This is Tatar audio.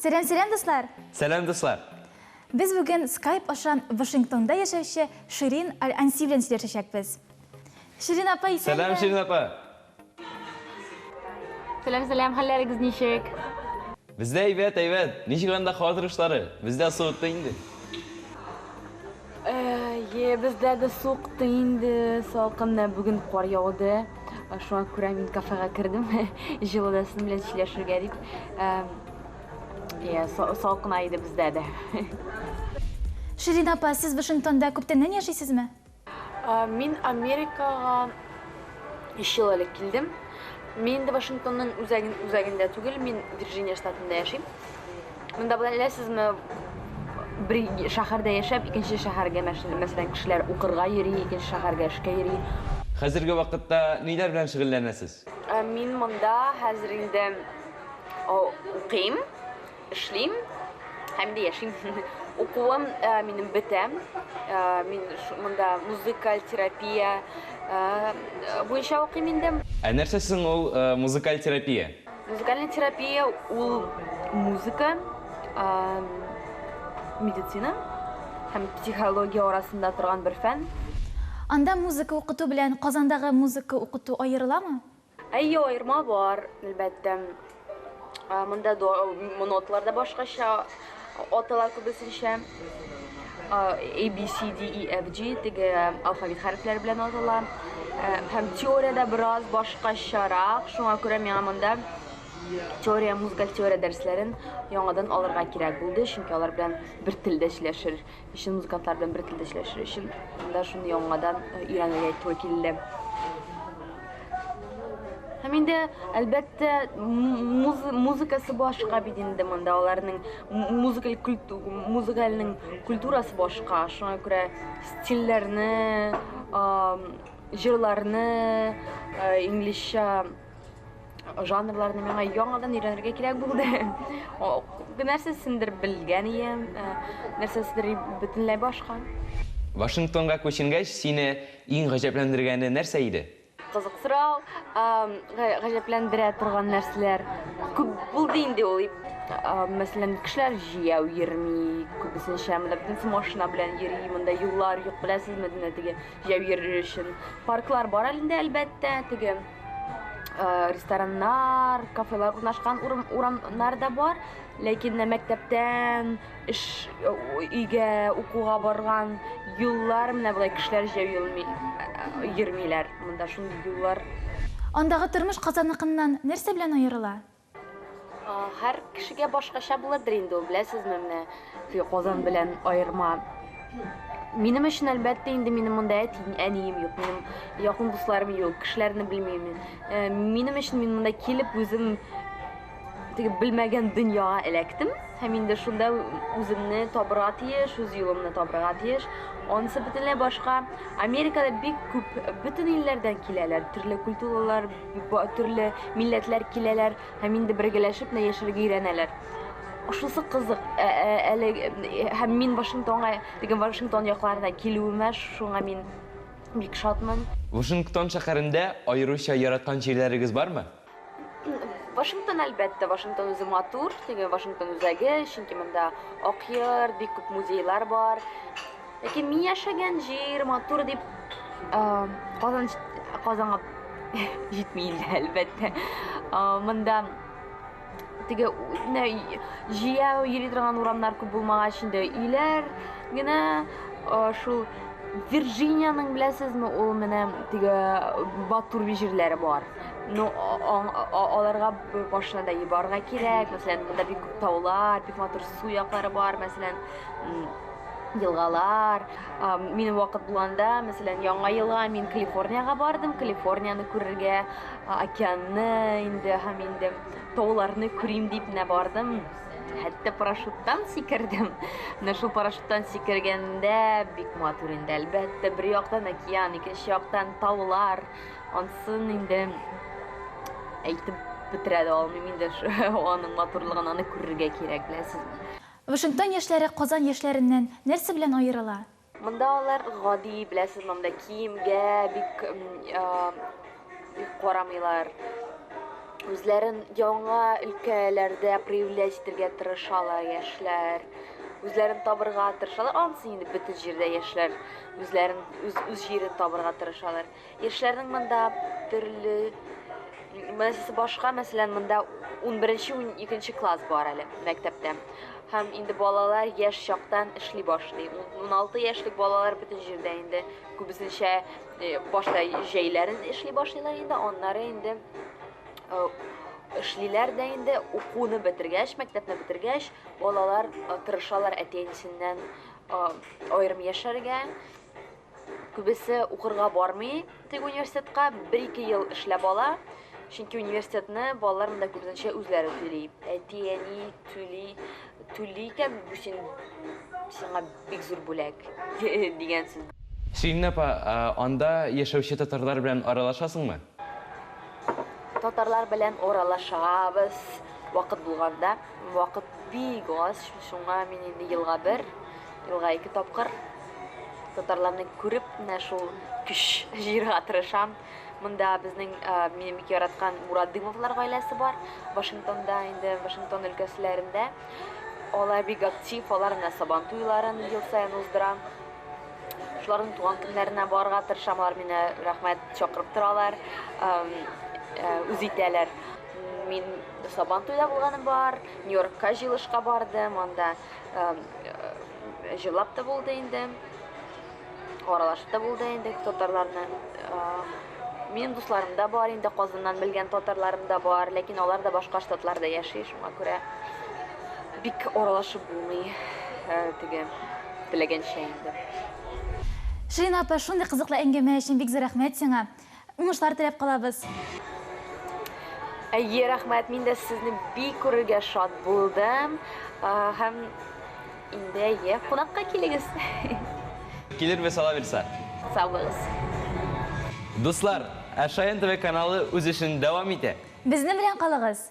Сәлам, сәлам, дуслар! Сәлам, дуслар! Без бүген Skype аша Вашингтонда яшәүче Ширин Аль-Анси белән сөйләшәчәкбез. Ширин апа, исәнме? Сәлам, Ширин апа! Сәлам, сәлам, хәлләрегез ничек? Бездә әйбәт, әйбәт. Ничек анда һава торышлары? Бездә суытты инде. Е, бездә дә суыкты инде, салкын. Менә бүген кар яуды. Шуңа күрә мин кафега кердем, җылыда сезнең белән сөйләшергә дип. Е, салкына иде бездә дә. Ширин апа, сез Вашингтонда күптәннән яшисезме? Мин Америкага 3 ел элек килдем. Мин инде Вашингтонның үзәген, үзәгендә түгел, мин Вирджиния штатында яшим. Монда беләсезме, бер шәһәрдә яшәп, икенче шәһәргә, мәсәлән, кешеләр укырга йөри, икенче шәһәргә эшкә йөри. Хәзерге вакытта ниләр белән шөгыльләнәсез? Мин монда хәзер инде укыйм. Эшлим һәм дә яшим. Укуым минем бетә. Мин монда музыкаль терапия буенча укыйм инде. Ә нәрсә соң ул музыкаль терапия? Музыкальная терапия ул музыка, медицина һәм психология арасында торган бер фән. Анда музыка укыту белән Казандагы музыка укыту аерыламы? Әйе, аерма бар, әлбәттә. Монда ноталар да башкача атала күбесенчә. A, B, C, D, E, F, G теге алфавит хәрефләре белән атала. Һәм теориядә бераз башкачарак, шуңа күрә миңа монда теория, музыкаль теория дәресләрен яңадан алырга кирәк булды, чөнки алар белән бер телдә сөйләшер өчен, музыкантлар белән бер телдә сөйләшер өчен монда шуны яңадан өйрәнергә туры килде. Һәм инде, әлбәттә, музыкасы башка бит инде монда, аларның музыкаль культу, музыкальның культурасы башка, шуңа күрә стильләрне, җырларны, инглизчә жанрларны миңа яңадан өйрәнергә кирәк булды. Нәрсәсендер белгән ием, нәрсәседер бөтенләй башка. Вашингтонга күченгәч, сине иң гаҗәпләндергәне нәрсә иде? Кызык сорау. Гаҗәпләндерә торган нәрсәләр күп булды инде ул. Мәсәлән, кешеләр җәяү йөрми, күбесенчә монда бөтенесе машина белән йөри, монда юллар юк, беләсезме, менә теге җәяү йөрер өчен. Парклар бар әле әлбәттә, теге рестораннар, кафелар урнашкан урамнар да бар, ләкин менә мәктәптән эш өйгә укуга барган юллар менә болай кешеләр җәяү йөрмиләр. Монда шундый юллар. Андагы тормыш Казанныкыннан нәрсә белән аерыла? Һәр кешегә башкача булырдыр инде ул, беләсезме, менә теге Казан белән аерма. Минем өчен, әлбәттә, инде минем монда әти, әнием юк, минем якын дусларым юк, кешеләрне белмим мин. Минем өчен мин монда килеп үзем теге белмәгән дөньяга эләктем һәм инде шунда үземне табырга тиеш, үз юлымны табырга тиеш. Анысы бөтенләй башка. Америкада бик күп бөтен илләрдән киләләр, төрле культуралар, төрле милләтләр киләләр һәм инде бергәләшеп менә яшәргә өйрәнәләр. Шусы кызык. Әле һәм мин Вашингтонга, теге Вашингтон якларына килүемә шуңа мин бик шатмын. Вашингтон шәһәрендә аеруча яраткан җирләрегез бармы? Вашингтон, әлбәттә, Вашингтон үзе матур, теге Вашингтон үзәге, чөнки монда Ак йорт, бик күп музейлар бар. Ләкин мин яшәгән җир матур дип Казан Казанга җитми инде, әлбәттә. Монда теге җәяү йөри торган урамнар күп булмагач, инде өйләр генә шул Вирджиниянең беләсезме, ул менә теге матур җирләре бар. Ну, аларга башына да барырга кирәк. Мәсәлән, монда бик күп таулар, бик матур су яклары бар, мәсәлән, елгалар. Минем вакыт булганда, мәсәлән, Яңа елга мин Калифорниягә бардым, Калифорнияне күрергә, океанны инде һәм инде тауларны күрим дип менә бардым. Хәтта парашюттан сикердем. Менә шул парашюттан сикергәндә бик матур инде, әлбәттә, бер яктан океан, икенче яктан таулар. Ансын инде әйтеп бетерә дә алмыйм инде аның матурлыгын, аны күрергә кирәк, беләсезме. Вашингтон яшьләре Казан яшьләреннән нәрсә белән аерыла? Монда алар гади, беләсезме, монда киемгә бик бик карамыйлар. Үзләрен яңа өлкәләрдә проявлять итәргә тырышалар яшьләр. Үзләрен табырга тырышалар. Анысы инде бөтен җирдә яшьләр үзләрен үз үз җирен табырга тырышалар. Яшьләрнең монда төрле мәсьәләсе башка, мәсәлән, монда 11-12 класс бар әле мәктәптә. Һәм инде балалар яшь чактан эшли башлый. 16 яшьлек балалар бөтен җирдә инде күбесенчә э, башта җәйләрен эшли башлыйлар инде, аннары инде э, эшлиләр дә инде укуны бетергәч, мәктәпне бетергәч, балалар э, тырышалар әти-әнисеннән аерым яшәргә. Күбесе укырга бармый теге университетка, бер-ике ел эшләп ала. Чөнки университетны балалар монда күбесенчә үзләре түли. Әти-әни түли, түли икән, бу син сиңа бик зур бүләк дигән сүз. Сөемнә апа, анда яшәүче татарлар белән аралашасыңмы? Татарлар белән аралашабыз вакыт булганда. Вакыт бик аз, шуңа мин инде елга бер, елга ике тапкыр татарларны күреп, менә шул көч җыярга тырышам. Монда безнең минем бик яраткан Мурадымовлар гаиләсе бар, Вашингтонда инде, Вашингтон өлкәселәрендә. Алар бик актив, алар менә Сабан туйларын ел саен уздыра. Шуларның туган көннәренә барырга тырышам, алар мине рәхмәт чакырып торалар, үз итәләр. Мин Сабан туйда булганым бар, Нью-Йоркка җыелышка бардым, анда җырлап та булды инде, аралашып та булды инде татарларны. Минем дусларым да бар инде, Казаннан белгән татарларым да бар, ләкин алар да башка штатларда яши, шуңа күрә бик аралашып булмый теге теләгәнчә инде. Ширин апа, шундый кызыклы әңгәмә өчен бик зур рәхмәт сиңа. Уңышлар теләп калабыз. Әйе, рәхмәт. Мин дә сезне бик күрергә шат булдым. Һәм инде әйе, кунакка килегез. Килербез, алабирса. Сау булыгыз. Дуслар, ә Шаян ТВ каналы үз эшен дәвам итә. Безнең белән калыгыз!